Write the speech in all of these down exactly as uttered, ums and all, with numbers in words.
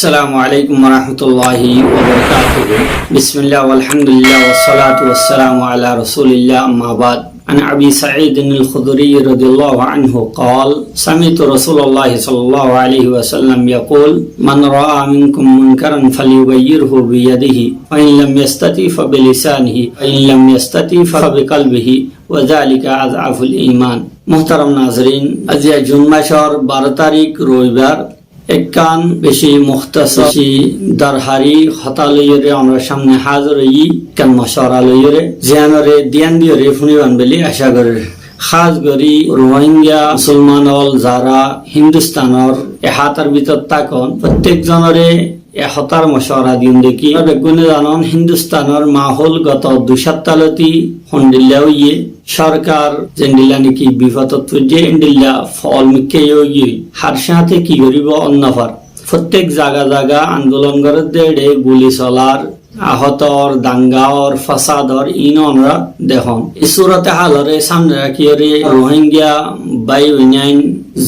السلام عليكم ورحمة الله وبركاته. بسم الله والحمد لله والصلاة والسلام على رسول الله، أما بعد. عن أبي سعيد الخدري رضي الله عنه قال: سمعت رسول الله صلى الله عليه وسلم يقول: من رأى منكم منكرا فليغيره بيده، فإن لم يستطع فبلسانه، فإن لم يستطع فبقلبه، وذلك أضعف الإيمان. Muhtaram nazarin, aijja Jun masor baró tarik roibar, ekkán beci muhtasar, beci dorhari hotá loiyóre onórar samne házir óiyi, ekkán mocuwara loiyóre, ziyanore diyan diyoré fúniban buli aca gorir. Hás gorí Rohingya musolman ól zará Hindustanor e hátar bútore tákon, fottek zonore e hotár mocuwara diyum de ki, beggúne zanon Hindustanor mahól goto dui háfta lóti hondilla óiye, sorkar zendilla niki bifodot foijje, endilla fool mikká óiye, har cáñte ki goríbo onnofar. Fottek zaga zaga andolon gorédde, eçe guli solar, ahot ór, danga ór, fasad ór, iín onóra dekón. E surote hálore samne rakíyore Rohingya bái boináin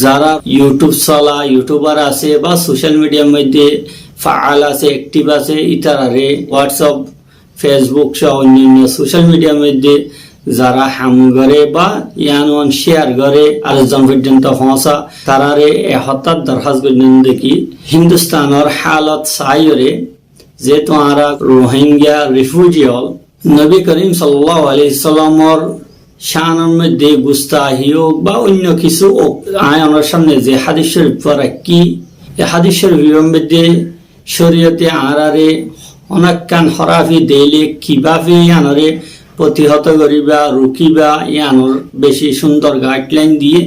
zará YouTube sola, YouTuber asé ba social mediar moidde faal asé, active asé, ítarare WhatsApp, Facebook só oinno oinno social mediar moidde zará ham goré ba yián uán share goré, ar zon foijjonto foóñsa, tarare e hotár dorhás goijjón de ki, Hindustanor hálot saiyóre, zehetu añára Rohingya refugee ól, Nobi Korim sallallahu alaihi wasallamor cánor moidde gustahi ók ba oinno kissú ók, añí onórar samne ze hádis córif fora ki, e hádis córifor moidde córiyote añárare honókkán hórafi deile kibáfe yiánore fotihót goríba, rukíba, yiánor beci cúndor guideline diyé,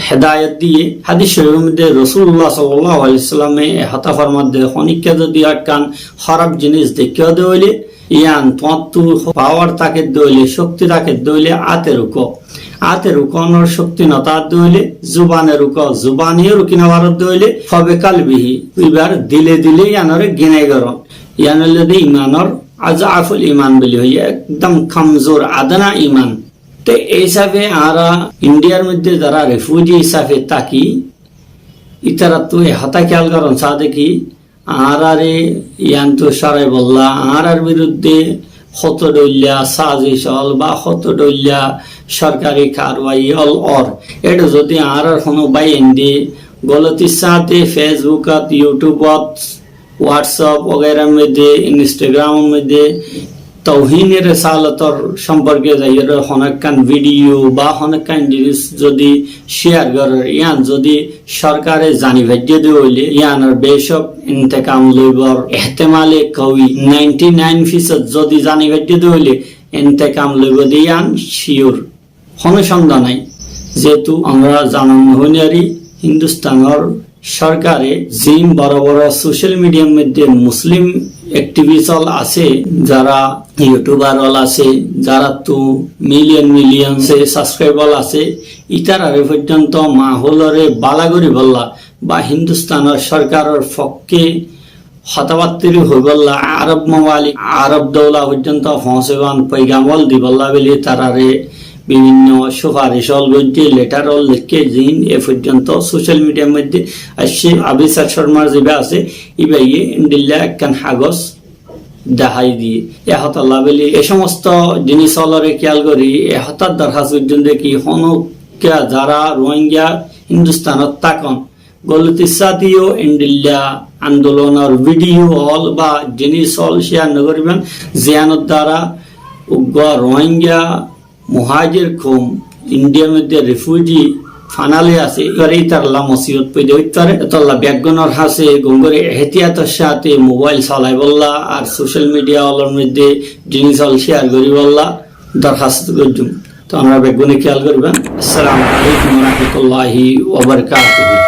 hedayot diyé. Hádis córifor moidde Rosulullah sallallahu alaihi wasallame e hotá formadde, honikka zodi ekkán hóraf jinis deikkó de óile, yián tuáñttu power táke de óile, cókti táke de óile, áte rukó. Áte rukónor cókti no táke de óile, zubane rukó. Zubane yó ruki no faro de óile, fabikalbihi, ibar dile dile yiánore ginai goró. Yián óilde imanor azaful iman buli hoiye, ekdom komzur, adna iman. Te e hísafe añára Indiar moidde zará refugee hísafe táki, ítarattu e hotá kéyal gorón saá de ki, añárare yiántu córai bolla, añárar birudde hoto dhoilla sazic ól ba hoto dhoilla sorkari karwai ól ór. Eçe zodi añárar honó báiyainde golotir sáñte Facebookot, YouTubeot, WhatsApp wagaira moidde, Instagramor moidde touhine resalotor somporke zaiyóre honókkán video ba honókkán jinis zodi share gorer, yián zodi sorkare zani faijje de óile, yiánor becók intekam loibar ehtemale kawi, ninety nine fisod zodi zani faijje de óile, intekam loibo de yián sure. Honó sonde nai, zehetu añára zanon no hoinari Hindustanor sorkare ziín boro boro social mediar moidde Muslim activist ól asé, zará YouTuber ól asé, zaráttu million million se subscriber ól asé, ítarare foijjonto mahólore bála goríbolla ba Hindustanor sorkaror fokke hotábattiri hoibolla, Arob mamalik, Arob doula foijjonto foóñsaiban foigam ól dibolla buli tarare bibinno sufaric ól goijje, letter ól leikké, ziín e foijjonto social mediar moidde aiccé. Abhisek Sharma ziba asé, íbaye endilla ekkán hagos dehái diyé. E hotálla buli e somosto jinis ólore kéyal gorí e hotár dorhás goijjón de ki, honókka zará Rohingya Hindustanot tákon, golotir sáñte yó endilla andolonor video ól ba jinis ól share no goríban, ziyánor duara uggwá Rohingya muhajir koum, Indiar moidde refugee fanali asé, ítaralla musibot foida óit fare. Etolla beggúnor hañsé gom gorí ehtiyator sáñte mobile solaibolla ar social media ólor moidde jinis ól share goríbolla dorhás goijjum. Te onóra beggúne kéyal goríban. Assalamu alaikum wa rahmatullahi wa barakatuhu.